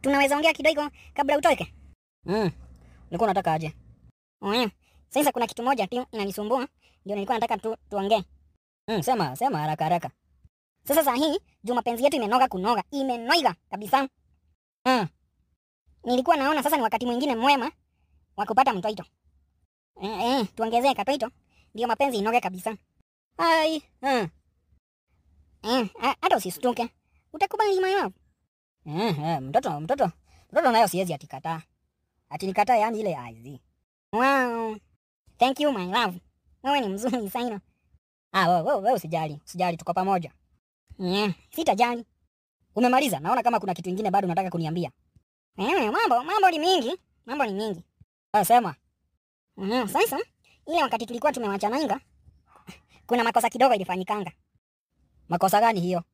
Tunaweza ongea kidogo kabla utoke? Ulikuwa unataka aje? Sasa kuna kitu moja tu inanisumbua, ndio nilikuwa nataka tu tuongee. Sema, sema haraka haraka. Sasa saa hii juu mapenzi yetu imenoga kunoga, imenoiga kabisa. Nilikuwa naona sasa ni wakati mwingine mwema wa kupata mtoto. Tuongezee katoto ndio mapenzi inoge kabisa. Ai, Hata usistuke. Utakubali my love. Mtoto mtoto. Mtoto nayo siwezi atikataa. Ati nikataa yani ile aizi. Wow. Thank you my love. Wewe ni mzuri sana. Ah, wewe usijali. Usijali, tuko pamoja. Yeah, sitajali. Umemaliza? Naona kama kuna kitu kingine bado unataka kuniambia. Mambo ni mingi. Mambo ni mingi. Ah, sema. Sasa ile wakati tulikuwa tumewachananga, kuna makosa kidogo ilifanyikanga. Makosa gani hiyo?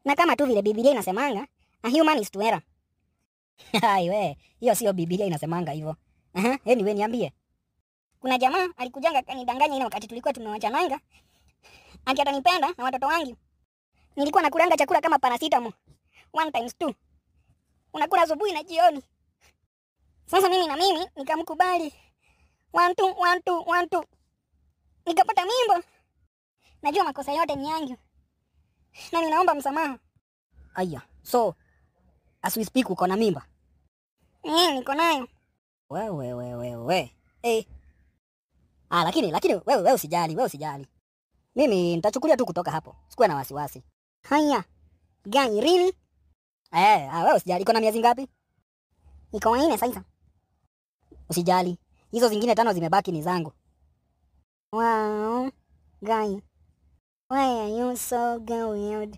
Na kama tu vile Biblia inasemanga, a human is to error. Hai we, hiyo sio Biblia inasemanga hivyo. Aha, anyway niambie. Kuna jamaa alikujanga akanidanganya ile wakati tulikuwa tumewachananga, ati atanipenda na watoto wangu. Nilikuwa nakulanga chakula kama paracetamol 1 times 2. Unakula asubuhi na jioni. Sasa mimi na mimi nikamkubali. 1 2 1 2 1 2. Nikapata mimba. Najua makosa yote ni yangu. Na ninaomba msamaha. Aya, so as we speak uko na mimba? Niko nayo. Wewe. Ah, lakini wewe usijali, wewe usijali. Mimi nitachukulia tu kutoka hapo. Sikuwa na wasiwasi. Haya. Gani really? Wewe usijali. Iko na miezi ngapi? Iko 4 sasa. Usijali. Hizo zingine 5 zimebaki ni zangu. Wow. Guy. Why are you so good?